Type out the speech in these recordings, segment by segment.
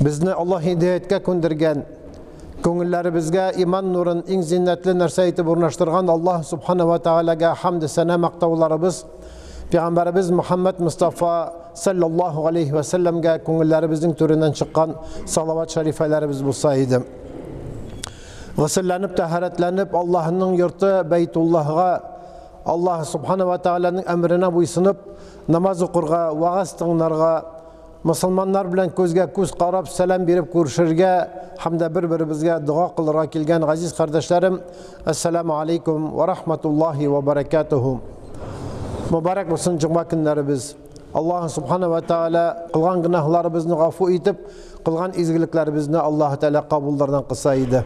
Безне Аллаһ һидаяткә күндергән, күңелләребезгә иман нурын иң зиннәтле нәрсә итеп урнаштырган Аллаһ субхана ва тәгаләгә хамд сәнә мактауларыбыз, Пәйгамбәребез Мухаммад Мустафа саллаллаһу алейхи ва сәлләмгә күңелләребезнең түреннән чыккан салават шәрифәләребез булса иде. Госелләнеп, тәһарәтләнеп, Аллаһның йорты Бәйтуллаһга Аллаһ субхана ва тәгаләнең әмеренә буйсынып, намаз укырга, вагаз тыңларга, Мосылманнар белән күзгә күз карап, сәлам биреп күрешергә һәм дә бер-беребезгә дога кылырга килгән газиз кардәшләрем, әссәламу алейкум ва рахматуллахи ва баракатуху. Мөбарәк булсын җомга көннәребез. Аллаһ субхана ва тааля кылган гөнаһларыбызны гафу итеп, кылган изгелекләребезне Аллаһ Тәгалә кабуллардан кылса иде.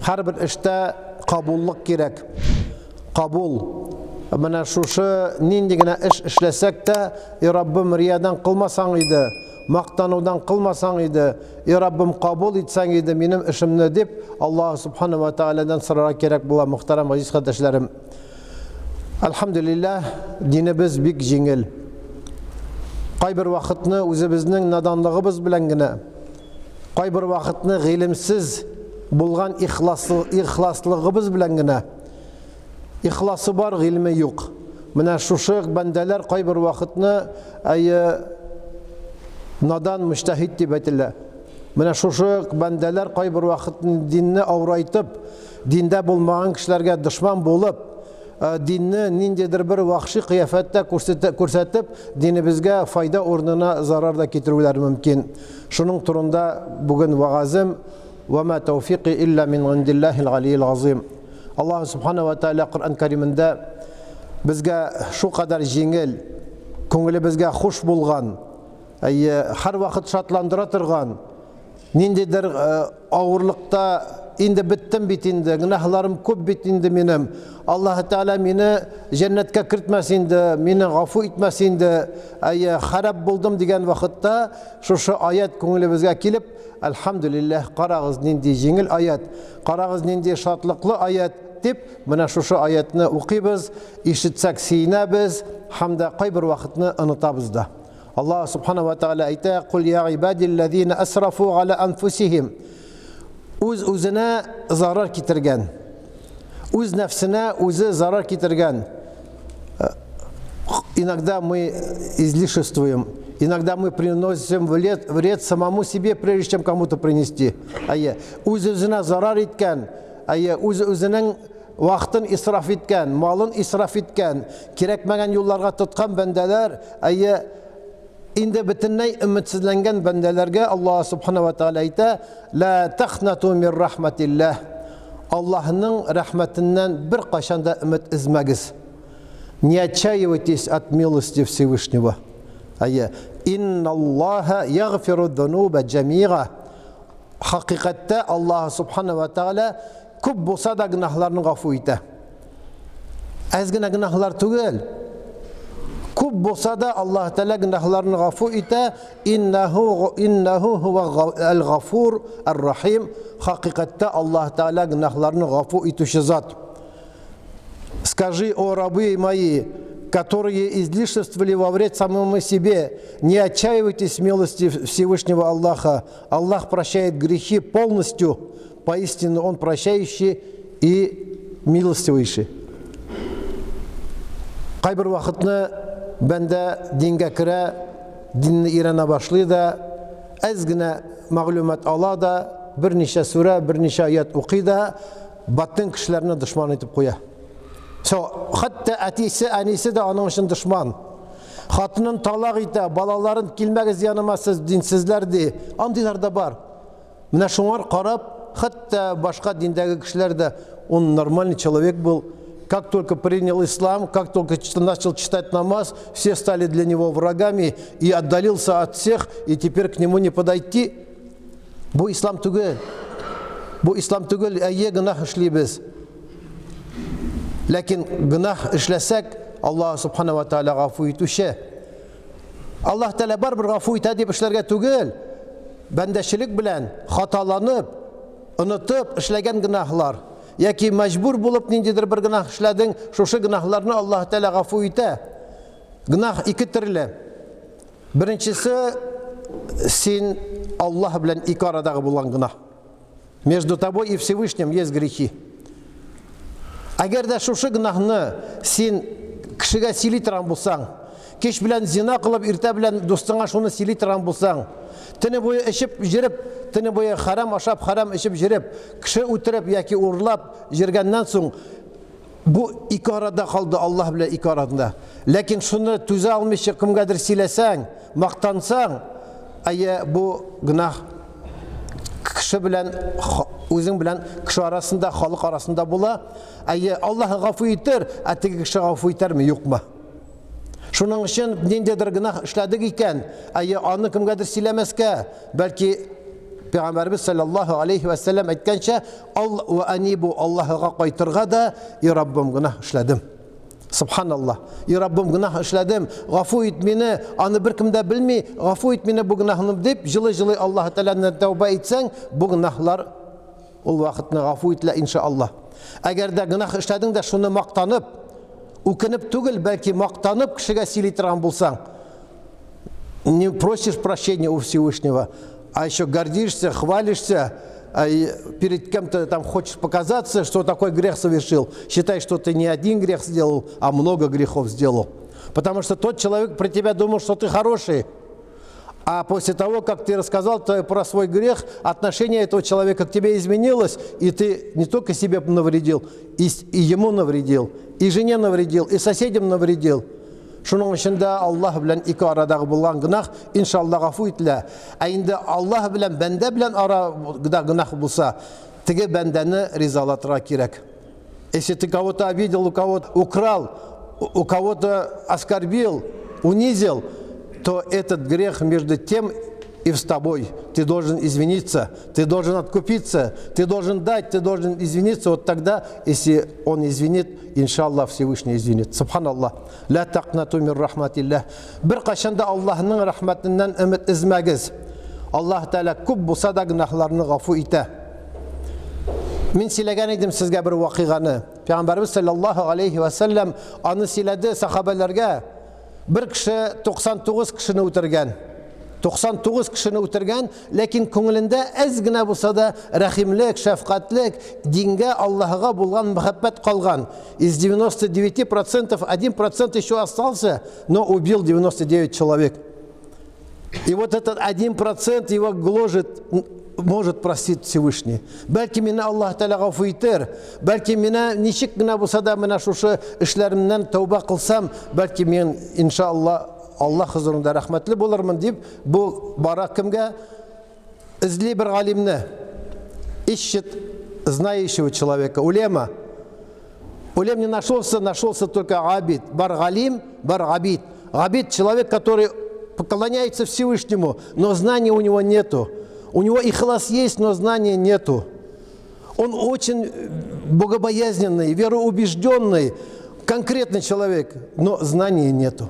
Һәрбер эштә кабуллык кирәк. Кабул. Менә шушы нинди генә эш эшләсәк тә, и Раббым, риядан кылмасаң иде, мактанудан кылмасаң иде, и Раббым, кабул итсәң иде минем эшемне дип, Аллаһ Субхана ва Таалядан сорарга кирәк була, мөхтәрәм газиз кардәшләрем. Әлхәмдүлилләһ, динебез бик җиңел. Кайбер вакытны үзебезнең наданлыгыбыз белән генә, кайбер вакытны гыйлемсез булган ихласлыгыбыз белән генә Ихласы бар, гыйльме юк. Менә шушы бәндәләр кайбер вакытны әйе надан мөҗтәһид дип әйтелә. Менә шушы бәндәләр кайбер вакытны динне авырайтып, диндә булмаган кешеләргә дошман булып, э, динне ниндидер бер вахши кыяфәттә күрсәтеп, динебезгә файда урынына зарар да китерүләре мөмкин. Шуның турында бүген вагазым. Ва ма тауфики илля мин гиндиллахил галиил азим. Аллаһ Субхана ва Тааля Коръән Кәримендә безгә шулкадәр җиңел, күңелебезгә хуш булган, әйе, һәрвакыт шатландыра торган, ниндидер э, авырлыкта инде беттем бит инде, гөнаһларым күп бит инде минем. Аллаһ Тәгалә мине җәннәткә кертмәс инде, мине гафу итмәс инде, әйе, харап булдым дигән вакытта шушы аят күңелебезгә килеп, Әлхәмдүлилләһ, карагыз нинди җиңел аят, карагыз нинди шатлыклы аят дип, менә шушы аятны укыйбыз, ишетсәк сөенәбез һәм дә кайбер вакытны онытабыз да. Аллаһ субхана ва тааля әйтә: "Кул я ибадилләзина асрафу аля анфусихим". Үз үзенә зарар китергән, үз нәфсенә үзе зарар китергән. Иногда мы излишествуем, иногда мы приносим вред, вред самому себе, прежде чем кому-то принести. Әйе, үз-үзенә зарар иткән, әйе, үз-үзенең вакытын исраф иткән, малын исраф иткән, кирәкмәгән юлларга тоткан бәндәләр, әйе, инде бөтенләй өметсезләнгән бәндәләргә Аллаһ субхана ва тааля әйтә: "Ла тахнату мир рахматиллаһ". Аллаһның рәхмәтеннән беркайчан да өмет өзмәгез. Не отчаивайтесь от милости Всевышнего. Әйе, инналлаһа ягъфиру дзунуба джамига. Хакыйкатьтә Аллаһ субхана ва тааля күп булса да гөнаһларны гафу итә. Әз генә гөнаһлар түгел. Күп булса да Аллаһ Тәгалә гөнаһларны гафу итә. Иннаху иннаху хува аль-гафур ар-рахим. Хакыйкатьтә Аллаһ Тәгалә гөнаһларны гафу итүче зат. Скажи, о рабы мои, которые излишествовали во вред самому себе, не отчаивайтесь милости Всевышнего Аллаха. Аллах прощает грехи полностью, поистину Он прощающий и милостивейший. Кайбер вакытны бәндә дингә керә, динне өйрәнә башлый да, әз генә мәгълүмат ала да, берничә сүрә, берничә аят укый да, бөтен кешеләрне дошман итеп куя. Все, хәтта әтисе, әнисе дә аның өчен дошман. Хатынын талак итә, балаларын килмәгез яныма сез динсезләр ди. Андыйлар да бар. Менә шуңар карап, хәтта башка диндәге кешеләр дә, он нормальный человек был, как только принял ислам, как только начал читать намаз, все стали для него врагами и отдалился от всех, и теперь к нему не подойти. Бу ислам түгел. Бу ислам түгел, әйе, гөнаһ эшлибез. Ләкин гөнаһ эшләсәк, Аллаһ субхана ва тааля гафу итүче. Аллаһ Тәгалә барыбер гафу итә дип эшләргә түгел. Бәндәчелек белән хаталанып, онытып эшләгән гөнаһлар яки мәҗбүр булып ниндидер бер гөнаһ эшләдең, шушы гөнаһларны Аллаһ Тәгалә гафу итә. Гөнаһ ике төрле. Беренчесе, син Аллаһ белән ике арадагы булган гөнаһ. Между тобой и Всевышним есть грехи. Әгәр дә шушы гөнаһны син кешегә сөйли торган булсаң, кич белән зина кылып, иртә белән дустыңа шуны сөйли торган булсаң, төне буе эчеп җөреп, төне буе хәрам ашап, хәрам эчеп җөреп, кеше үтереп яки урлап җөргәннән соң, Бу ике арада калды, Аллаһ белән ике арасында. Ләкин шуны түзә алмыйча кемгәдер сөйләсәң, мактансаң, әйе, бу гөнаһ кеше белән үзең белән кеше арасында, халык арасында була. Әйе, Аллаһ гафу итер, ә теге кеше гафу итәрме, юкмы? Шуның өчен ниндидер гөнаһ эшләдек икән, әйе, аны кемгәдер сөйләмәскә, бәлки Пәйгамбәрбез саллаллаһу алейхи ва сәлләм әйткәнчә, Ал ва анибу Аллаһыга кайтырга да, и Раббым, гөнаһ эшләдем. Субханаллаһ. И Раббым, гөнаһ эшләдем. Гафу ит мине, аны беркем дә белми. Гафу ит мине бу гөнаһны дип, җылый-җылый Аллаһ Тәгаләдән тәүбә итсәң, бу гөнаһлар ул вакытны гафу ителә, иншаллаһ. Әгәр дә гөнаһ эшләдең дә шуны мактанып, үкенеп түгел, бәлки мактанып кешегә сөйли торган булсаң, не просишь прощения у Всевышнего, а еще гордишься, хвалишься, а перед кем-то там хочешь показаться, что такой грех совершил. Считай, что ты не один грех сделал, а много грехов сделал. Потому что тот человек про тебя думал, что ты хороший. А после того, как ты рассказал про свой грех, отношение этого человека к тебе изменилось, и ты не только себе навредил, и, и ему навредил, и жене навредил, и соседям навредил. Шуның өчен дә Аллаһ белән ике арадагы булган гөнаһ, иншалла, гафу ителә. Ә инде Аллаһ белән бәндә белән арада гөнаһ булса, теге бәндәне ризалатырга кирәк. Если ты кого-то обидел, у кого-то украл, у кого-то оскорбил, унизил, то этот грех между тем и с тобой. Ты должен извиниться, ты должен откупиться, ты должен дать, ты должен извиниться. Вот тогда, если он извинит, иншаллах, Всевышний извинит. Субханаллах. Ла тaqнату мин рахматиллах. Бер кайчан да Аллаһның рәхмәтеннән өмет өзмәгез. Аллаһ Тәгалә күп булса да гөнаһларны гафу итә. Мин сөйләгән идем сезгә бер вакыйганы. Пәйгамбәрбез саллаллаһу алейхи ва саллям аны сөйләде сахабәләргә. Бер кеше 99 кешене үтергән. 99 кешене үтергән, ләкин күңелендә әз генә булса да рәхимлек, шәфкатьлек, дингә, Аллаһыга булган мәхәббәт калган. Из 99% 1% еще остался, но убил 99 человек. И вот этот 1% его гложет, может простить Всевышний. Бәлки мине Аллаһ Тәгалә гафу итер, бәлки мине ничек кенә булса да менә шушы эшләремнән тәүбә кылсам, бәлки мин иншалла Аллаһ хозурында рәхмәтле булырмын дип, бу бара кемгә? Эзли бер галимне. Ищет знающего человека, улема. Улем не нашелся, нашелся только абид. Бар галим, бар абид. Абид – человек, который поклоняется Всевышнему, но знания у него нету. У него ихлас есть, но знания нету. Он очень богобоязненный, вероубежденный, конкретный человек, но знания нету.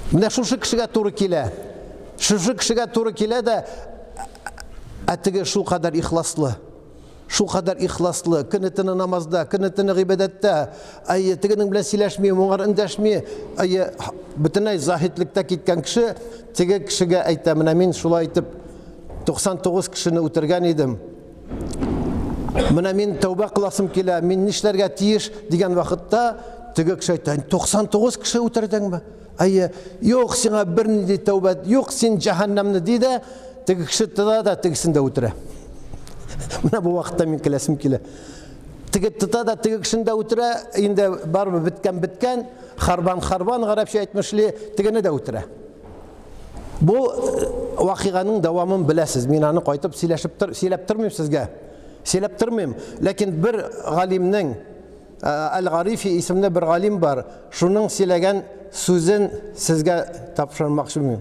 Менә шушы кешегә туры килә. Шушы кешегә туры килә дә, ә теге шул кадәр ихласлы. Шул кадәр ихласлы, көне-төне намазда, көне-төне гыйбадәттә, әйе, тегенең белән сөйләшми, моңар эндәшми, әйе, бөтенләй заһидлектә киткән кеше теге кешегә әйтә, менә мин шулай итеп 99 кешене үтергән идем. Менә мин тәүбә кыласым килә, мин нишләргә тиеш дигән вакытта теге кеше әйтә, 99 кеше үтердеңме? Әйе, юк, сиңа бернинди тәүбә, юк, син җәһәннәмне ди дә, теге кеше тота да тегесен дә үтерә. Менә бу вакытта мин көләсем килә. Теге тота да теге кешене дә үтерә, инде барыбер беткән беткән, харбан харбан гарәпчә әйтмешли, тегене дә үтерә. Бу э, вакыйганың дәвамын беләсез. Мин аны кайтып сөйләшеп тор, сөйләп тормыйм сезгә. Сөйләп тормыйм. Ләкин бер галимнең Әл-Гарифи исемле бер галим бар. Шуның сөйләгән сүзен сезгә тапшырмакчы мин.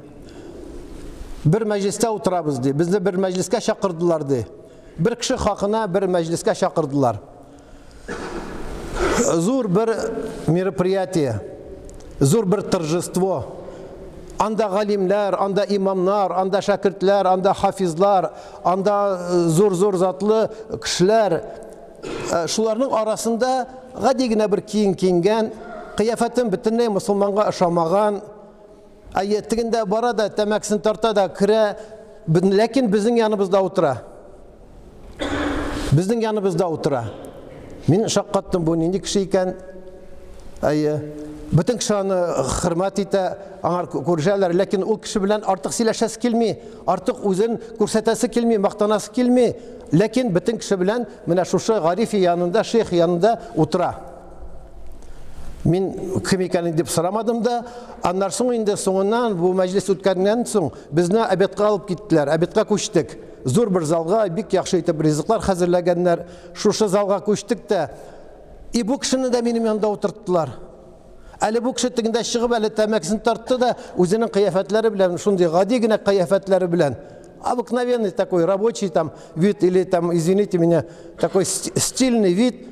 Бер мәҗлестә утырабыз ди. Безне бер мәҗлескә чакырдылар ди. Бер кеше хакына бер мәҗлескә чакырдылар. Зур бер мероприятие, зур бер торжество. Анда галимнәр, анда имамнар, анда шәкертләр, анда хафизлар, анда зур-зур затлы кешеләр. Э, шуларның арасында гади генә бер кием киенгән, кыяфәтен бөтенләй мосылманга ошамаган, әйе, тегендә бара да, тәмәкесен тарта да, керә, Ләкин безнең яныбызда утыра. Безнең яныбызда утыра. Мин шаккаттым, бу нинди кеше икән? Әйе. Бөтен кеше аны хөрмәт итә, аңар күрешәләр, ләкин ул кеше белән артык сөйләшәсе килми, артык үзен күрсәтәсе килми, мактанасы килми. Ләкин бөтен кеше белән менә шушы Гарифи янында, шейх янында утыра. Мин кем икәнен дип сорамадым да. Аннан соң инде соңыннан бу мәҗлес үткәннән соң безне обедка алып киттеләр. Обедка күчтек. Зур бер залга бик яхшы итеп ризыклар хәзерләгәннәр. Шушы залга күчтек тә, и бу кешене дә минем янда утырттылар. Әле бу кеше тегендә чыгып, әле тәмәкесен тартты да, үзенең кыяфәтләре белән, шундый гади генә кыяфәтләре белән, обыкновенный такой рабочий там вид или там, извините меня, такой стильный вид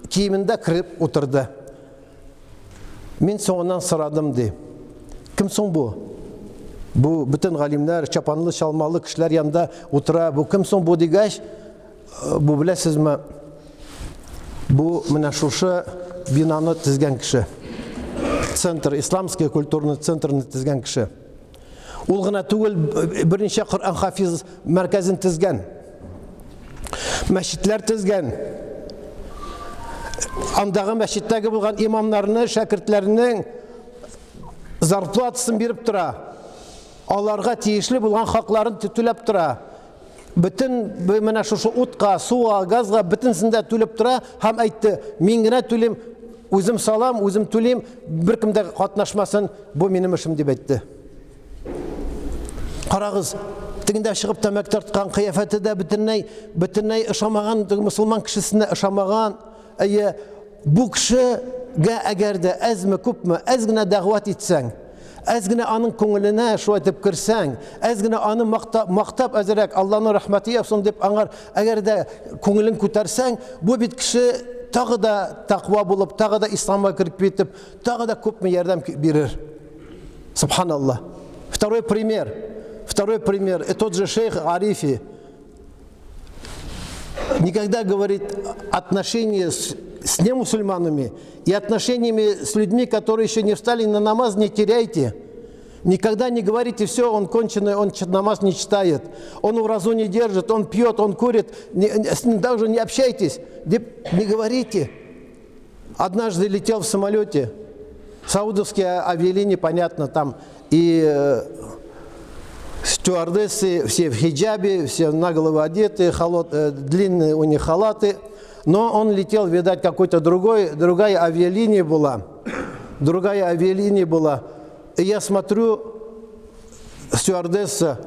киемендә кереп утырды. Мин соңыннан сорадым, ди. Кем соң бу? Бу бөтен галимнәр, чапанлы, чалмалы кешеләр янында утыра. Бу кем соң бу дигәч, бу беләсезме? Бу менә шушы бинаны тезгән кеше. Центр, исламский культурный центрны тезгән кеше. Ул гына түгел, берничә Коръән хафиз мәркәзен тезгән. Мәчетләр тезгән. Андагы мәчеттәге булган имамнарны, шәкертләрнең зарплатасын биреп тора. Аларга тиешле булган хакларын түләп тора. Бөтен менә шушы утка, суга, газга бөтенсен дә түләп тора һәм әйтте, мин генә түлим, үзем салам, үзем түлим, беркем дә катнашмасын, бу минем эшем дип әйтте. Карагыз, тегендә чыгып тәмәк тарткан кыяфәте дә бөтенләй, бөтенләй ошамаган, мусулман кешесенә ошамаган. Әйе, бу кешегә әгәр дә әзме күпме, әз генә дәгъват итсәң, әз генә аның күңеленә шулай итеп керсәң, әз генә аны мактап, мактап әзрәк Алланың рәхмәте яусын дип аңар әгәр дә күңелен күтәрсәң, бу бит кеше тагы да тәкъва булып, тагы да исламга кереп китеп, тагы да күпме ярдәм бирер. Субханаллах. Второй пример. Второй пример. И тот же шейх Арифи никогда говорит отношения с, с немусульманами и отношениями с людьми, которые еще не встали на намаз, не теряйте. Никогда не говорите, все, он конченый, он намаз не читает, он уразу не держит, он пьет, он курит, не, с ним даже не общайтесь, не говорите. Однажды летел в самолете, саудовские авиалинии, понятно, там и э, стюардессы все в хиджабе, все на голову одеты, холод, э, длинные у них халаты. Но он летел, видать, какой-то другой, другая авиалиния была. Другая авиалиния была. И я смотрю, стюардесса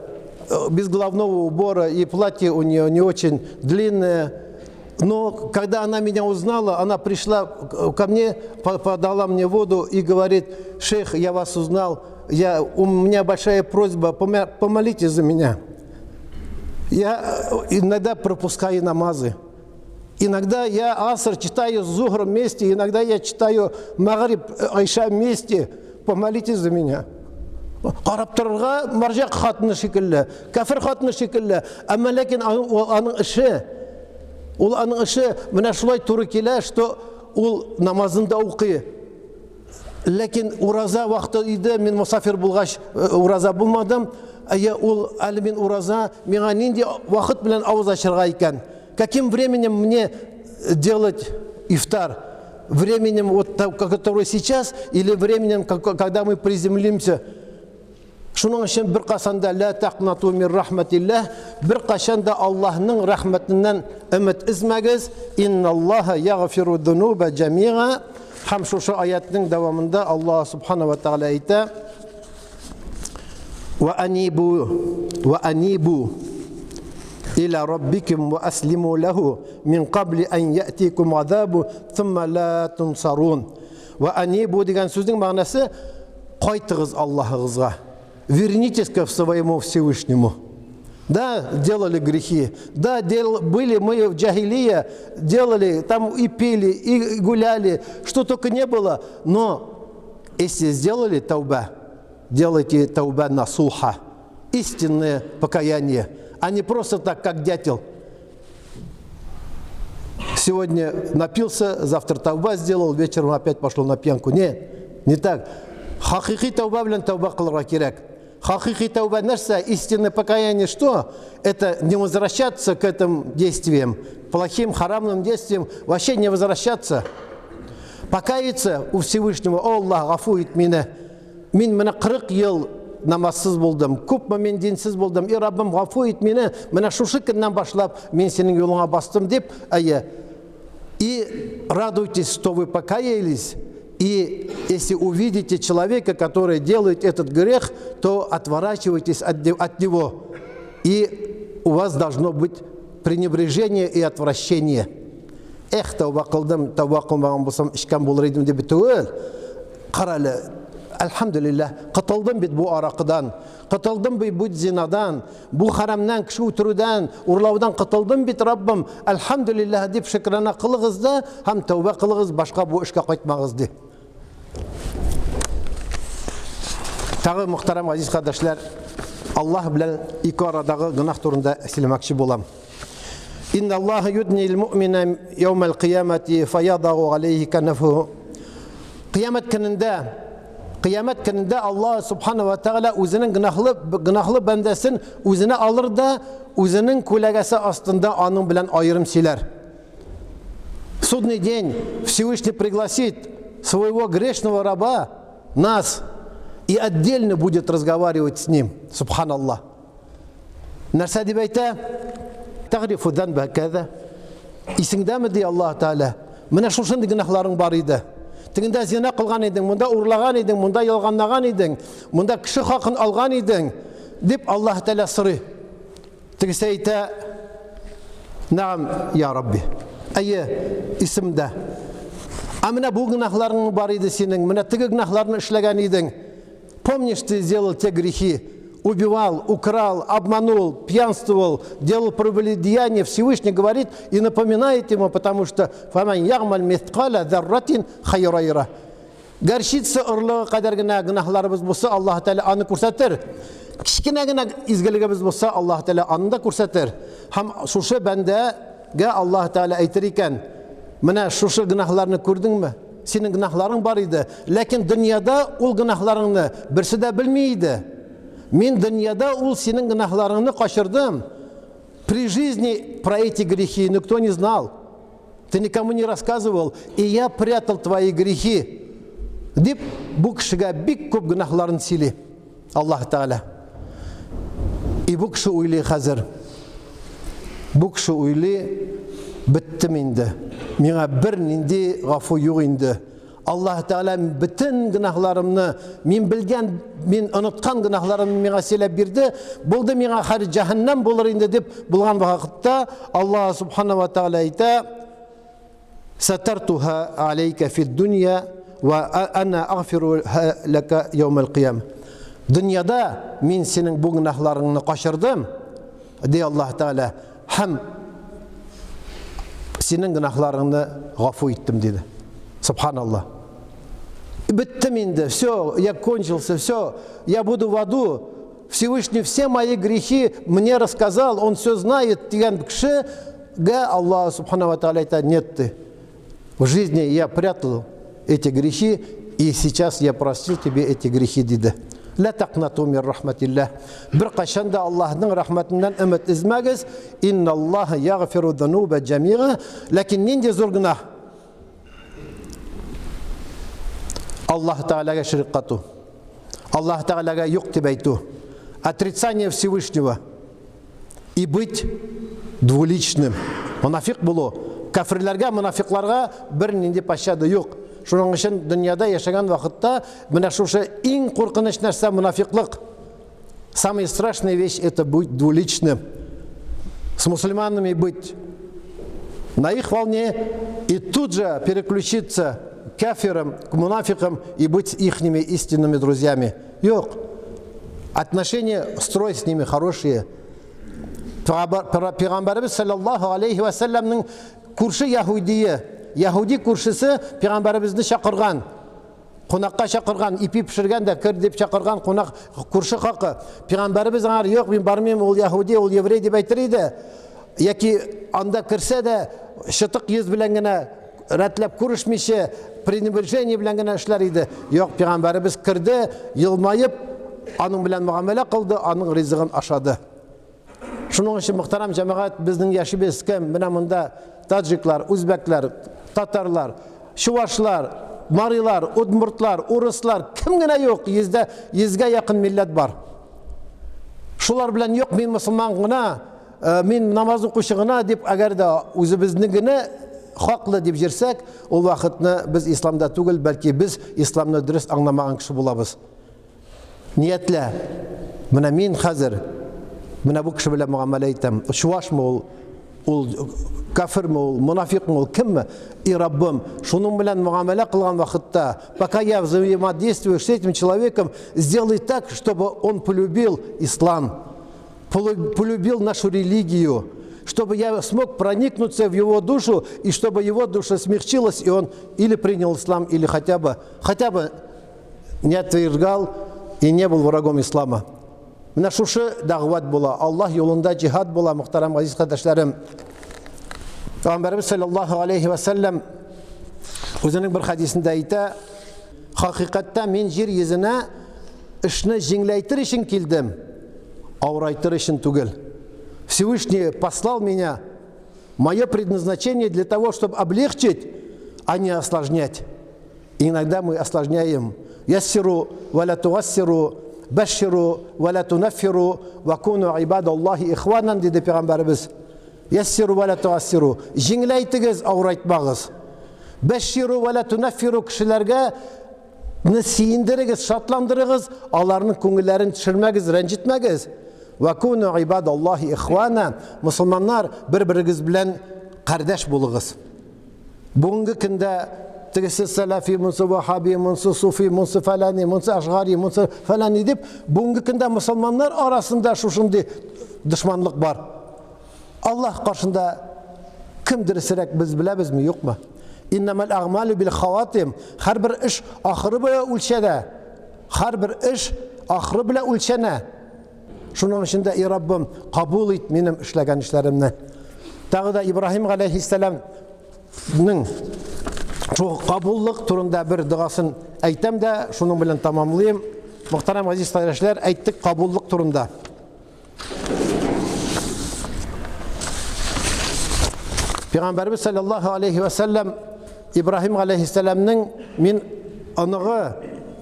э, без головного убора, и платье у нее не очень длинное. Но когда она меня узнала, она пришла ко мне, подала мне воду и говорит, шейх, я вас узнал, я, у меня большая просьба, помолитесь за меня. Я э, иногда пропускаю намазы. Иногда я аср читаю с зухром вместе, иногда я читаю магриб, э, айша вместе. Помолитесь за меня. Карап торырга марҗа хатыны шикелле, кафир хатыны шикелле. Әмма ләкин аның эше, ул аның эше менә шулай туры килә, что ул намазын да укый. Ләкин ураза вакыты иде, мин мусафир булгач, э, ураза булмадым. Әйе, ул әле мин ураза, миңа нинди вакыт белән авыз ачырга икән? Каким временем мне делать ифтар? Временем, вот, который сейчас, или временем, когда мы приземлимся? Шуның өчен бер касан да ла тақнату мин рахматиллах, бер кашан да Аллаһның рәхмәтеннән өмет өзмәгез. Инналлаһа ягфиру дунуба җамига. Һәм шушы аятның дәвамында Аллаһ субхана ва тааля әйтә: Ва анибу ва анибу иля раббикум ва аслиму лаху мин кабли ан яътикум азабу thumma ла тунсарун. Ва анибу дигән сүзнең мәгънәсе кайтыгыз Аллаһыгызга. Вернитесь к своему Всевышнему. Да, делали грехи. Да, дел, были мы в джахилия, делали, там и пили, и гуляли, что только не было. Но если сделали тауба, делайте тауба насуха, истинное покаяние, а не просто так, как дятел. Сегодня напился, завтра тауба сделал, вечером опять пошел на пьянку. Нет, не так. Хакыйкый тауба белән тауба кылырга кирәк. Хакыйкый тәүбә нәрсә? Истинное покаяние что? Это не возвращаться к этим действиям, плохим, харамным действиям, вообще не возвращаться. Покаяться у Всевышнего, о Аллах, гафу ит мине. Мин менә 40 ел намазсыз булдым, күпме мин динсез булдым. И Раббым, гафу ит мине, менә шушы көннән башлап мин синең юлыңа бастым дип, әйе. И радуйтесь, что вы покаялись, и если увидите человека, который делает этот грех, то отворачивайтесь от него. И у вас должно быть пренебрежение и отвращение. Эх, тәүбә кылдым, тәүбә кылмаган булсам, эчкән булыр идем дип түгел. Кара әле, әлхәмдүлилләһ, котылдым бит бу аракыдан, котылдым бит бу зинадан, бу харамнан, кеше үтерүдән, урлаудан котылдым бит, Раббым, әлхәмдүлилләһ дип шөкрана кылыгыз да һәм тәүбә кылыгыз, башка бу эшкә кайтмагыз ди. Тагы, мөхтәрәм газиз кардәшләр, Аллаһ белән ике арадагы гөнаһ турында сөйләмәкче булам. Инна Аллаһ юднил му'мина яумал кыямати фаядагу алейхи канафу. Кыямәт көнендә Кыямәт көнендә Аллаһ субхана ва тәгалә үзенең гөнаһлы гөнаһлы бәндәсен үзенә алыр да үзенең күләгәсе астында аның белән аерым сөйләр. Судный день Всевышний пригласит своего грешного раба, нас, и отдельно будет разговаривать с ним. Субханаллах. Нәрсә дип әйтә? Тагрифу занба кәзә. Исеңдәме ди Аллаһ Тәгалә? Менә шушындый гөнаһларың бар иде. Тегендә зина кылган идең, монда урлаган идең, монда ялганлаган идең, монда кеше хакын алган идең, дип Аллаһ Тәгалә сорый. Тегесе әйтә, Нәгам, я Рабби. Әйе, исемдә. Ә менә бу гөнаһларың бар иде синең, менә теге гөнаһларны эшләгән идең. Помнишь, ты сделал те грехи? Убивал, украл, обманул, пьянствовал, делал прелюбодеяние. Всевышний говорит и напоминает ему, потому что «Фаман ягмаль миткаля зарратин хайрайра». Горчица орлыгы кадәр генә гөнаһларыбыз булса, Аллаһ Тәгалә аны күрсәтер. Кечкенә генә изгелегебез булса, Аллаһ Тәгалә аны да күрсәтер. Һәм шушы бәндәгә Аллаһ Тәгалә әйтер икән, менә шушы гөнаһларны күрдеңме? Синең гөнаһларың бар иде, ләкин дөньяда ул гөнаһларыңны берсе дә белми иде. Мин дөньяда ул синең гөнаһларыңны качырдым. При жизни про эти грехи никто не знал. Ты никому не рассказывал, и я прятал твои грехи. Дип, бу кешегә бик күп гөнаһларын сөйли Аллаһ Тәгалә. И бу кеше уйлый хәзер. Бу кеше уйлый, беттем инде. Миңа бер нинди гафу юк инде. Аллаһ Тәгалә бөтен гөнаһларымны, мин белгән, мин оныткан гөнаһларымны миңа сөйләп бирде. Булды миңа хәр җәһәннәм булыр инде дип булган вакытта Аллаһ Субхана ва Тәгалә әйтә: Сатартуха алейка фид дунья ва ана агфиру лака яумал кыям. Дөньяда мин синең бу гөнаһларыңны качырдым, ди Аллаһ Тәгалә, һәм синең гөнаһларыңны гафу иттем, диде. Субханаллах. Беттем инде, все, я кончился, все, я буду в аду. Всевышний все мои грехи мне рассказал, он все знает, дигән кешегә Аллаһ Субхана ва Тааля әйтә, нет ты. В жизни я прятал эти грехи, и сейчас я простил тебе эти грехи, диде. Ла тaqнату мин рахматиллах. Бер кайчан да Аллаһның рәхмәтеннән өмет өзмәгез. Инналлаһа ягъфиру дзунуба джамига. Ләкин нинди зур гөнаһ? Аллаһ Тәгаләгә ширк кату. Аллаһ Тәгаләгә юк дип әйтү. Отрицание Всевышнего. И быть двуличным. Монафик булу. Кафирләргә, монафикларга бер нинди пощада юк. Шуның өчен дөньяда яшәгән вакытта менә шушы иң куркыныч нәрсә монафиклык. Самая страшная вещь это быть двуличным. С мусульманами быть на их волне и тут же переключиться к кафирам, к мунафикам и быть ихними истинными друзьями. Юк. Отношения строй с ними хорошие. Пәйгамбәребез саллаллаху алейхи ва сәлләмнең күрше яһүдие, яһүди күршесе пәйгамбәребезне чакырган. Кунакка чакырган, ипи пешергән дә кер дип чакырган кунак күрше хакы. Пәйгамбәребез аңар юк, мин бармыйм, ул яһүди, ул еврей дип әйтер иде. Яки анда керсә дә чытык йөз белән генә рәтләп күрешмичә, пренебрежение белән генә эшләр иде. Юк, пәйгамбәребез керде, елмаеп, аның белән мөгамәлә кылды, аның ризыгын ашады. Шуның өчен, мөхтәрәм җәмәгать, безнең яшибез кем? Менә монда таджиклар, үзбәкләр, татарлар, чувашлар, марилар, удмуртлар, урыслар, кем генә юк, йөздә, йөзгә якын милләт бар. Шулар белән юк, мин мусульман гына, э, мин намаз укучы гына дип, әгәр дә үзебезне генә хаклы дип җирсәк, ул вакытны без исламда түгел, бәлки без исламны дөрес аңламаган кеше булабыз. Ниятлә. Менә мин хәзер менә бу кеше белән мөгамәлә итәм. Чувашмы ул, ул кафирме ул, мунафикмы ул, кемме? И Раббым, шуның белән мөгамәлә кылган вакытта, пока я взаимодействую с этим человеком, сделай так, чтобы он полюбил ислам, полюбил нашу религию, чтобы я смог проникнуться в его душу, и чтобы его душа смягчилась, и он или принял ислам, или хотя бы, хотя бы не отвергал и не был врагом ислама. Менә шушы дәгъват була, Аллаһ юлында җиһад була, мөхтәрәм газиз кардәшләрем. Пәйгамбәребез саллаллаһу алейхи ва саллям үзенең бер хәдисендә әйтә, хакыйкатьтә мин җир йөзенә эшне җиңеләйтер өчен килдем, авырайтыр өчен түгел. Всевышний послал меня, мое предназначение для того, чтобы облегчить, а не осложнять. Иногда мы осложняем. Яссиру ва ля тугассиру, бәшширу ва ля тунаффиру, ва куну ибадаллахи ихванан, диде пәйгамбәребез. Яссиру ва ля тугассиру. Җиңеләйтегез, авырайтмагыз. Бәшширу ва ля тунаффиру, кешеләргә не сөендерегез, шатландырыгыз, аларның күңелләрен төшермәгез, рәнҗетмәгез. Ва куну ибадаллахи ихвана. Мусульманнар, бер-берегез белән кардәш булыгыз. Бүгенге көндә тегесе сәләфи, монсы вахаби, монсы суфи, монсы фәләни, монсы ашгари, монсы фәләни дип, бүгенге көндә мусульманнар арасында шушындый дошманлык бар. Аллаһ каршында кем дөресрәк без беләбезме, юкмы? Иннамал агмалу бил хаватим. Һәрбер эш ахыры белән үлчәнә. Һәрбер эш ахыры белән үлчәнә. Шуның өчен дә, и Раббым, кабул ит минем эшләгән эшләремне. Тагы да Ибраһим галәйһиссәламның шул кабуллык турында бер догасын әйтәм дә, шуның белән тәмамлыйм. Мөхтәрәм газиз кардәшләр, әйттек кабуллык турында. Пәйгамбәрбез саллаллаһу алейхи ва саллям Ибраһим галәйһиссәламның мин оныгы,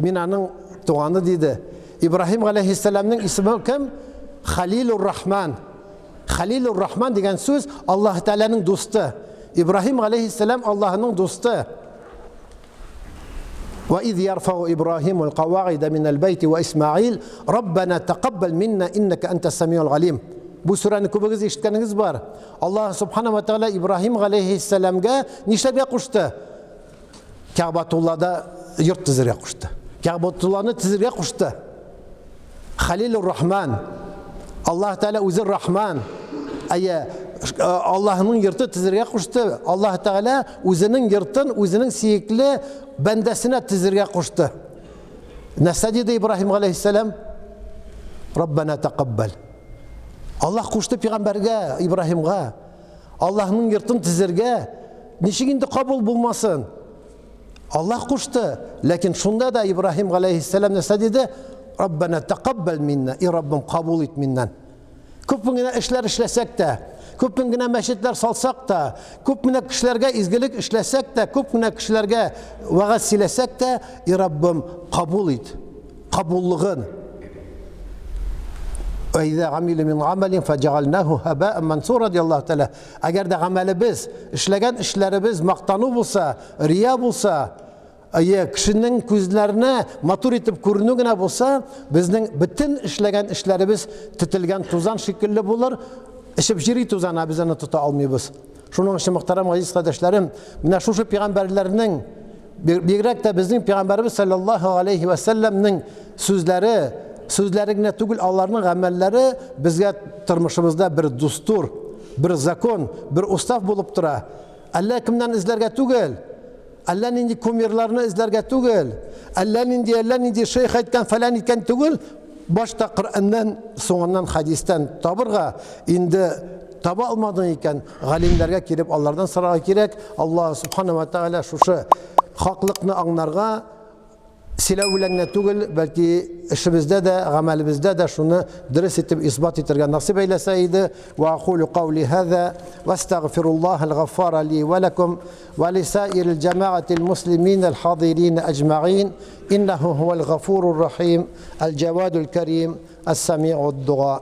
мин аның туганы диде. Ибраһим галәйһиссәламнең исеме кем? Халилур Рахман. Халилур Рахман дигән сүз Аллаһ Тәгаләнең дусты. Ибраһим галәйһиссәлам Аллаһның дусты. Ва из ярфау Ибраһим аль-каваида минәл бәйти ва Исмаил, Раббана тақаббал минна иннака антас самиул галим. Бу сүрәне күбегез ишеткәнегез бар. Аллаһ субхана ва тәгалә Ибраһим галәйһиссәламгә нишләргә кушты? Кәгъбатуллада йорт төзергә кушты. Кәгъбатулланы төзергә кушты. Халилур Рахман. Аллаһ Тәгалә үзе Рахман. Әйе, э, Аллаһның йорты төзергә кушты. Аллаһ Тәгалә үзенең йортын үзенең сөекле бәндәсенә төзергә кушты. Нәрсә диде Ибраһим галәйһиссәлам? Раббана тақаббал. Аллаһ кушты пәйгамбәргә, Ибраһимга. Аллаһның йортын төзергә ничек инде кабул булмасын? Аллаһ кушты, ләкин шунда да Ибраһим галәйһиссәлам нәрсә диде? Раббана тақаббал минна, и Раббым, кабул ит миннән. Күпме генә эшләр эшләсәк тә, күпме генә мәчетләр салсак та, күп генә кешеләргә изгелек эшләсәк тә, күп генә кешеләргә вәгазь сөйләсәк тә, и Раббым, кабул ит. Кабуллыгын. Әйдә гамиле мин гамәлин фаҗагалнаху һабаан мансура ди Аллаһ Тәгалә. Әгәр дә гамәлебез, эшләгән эшләребез мактану булса, рия булса, әйе, кешенең күзләренә матур итеп күренү генә булса, безнең бөтен эшләгән эшләребез тетелгән тузан шикелле булыр. Эчеп җыри тузан, ә без аны тота алмыйбыз. Шуның өчен, мөхтәрәм газиз кардәшләрем, менә шушы пәйгамбәрләрнең Бигрәк тә безнең пәйгамбәребез саллаллаһу алейхи ва сәлләмнең сүзләре, сүзләре генә түгел, аларның гамәлләре безгә тормышыбызда бер дустур, бер закон, бер устав булып тора. Әллә кемнән эзләргә түгел, әллә нинди кумирларны эзләргә түгел, әллә нинди, әллә нинди шейх әйткән, фәлән иткән түгел, башта Коръәннән, соңыннан хәдистән табырга, инде таба алмадың икән, галимнәргә килеп алардан сорарга кирәк. Аллаһ субхана ва тааля шушы хаклыкны аңнарга, Сөйләү белән генә түгел, бәлки эшебездә дә, гамәлебездә дә шуны дөрес итеп исбат итәргә насыйп әйләсә иде. Ва акулу каули һаза ва астагфируллаһал гаффара ли ва лакум ва лисаирил җәмәгатил муслимин әл хадиринәҗмәгин иннаху һувал гафурур рахим әл җавадул карим ас-самиуд дуа.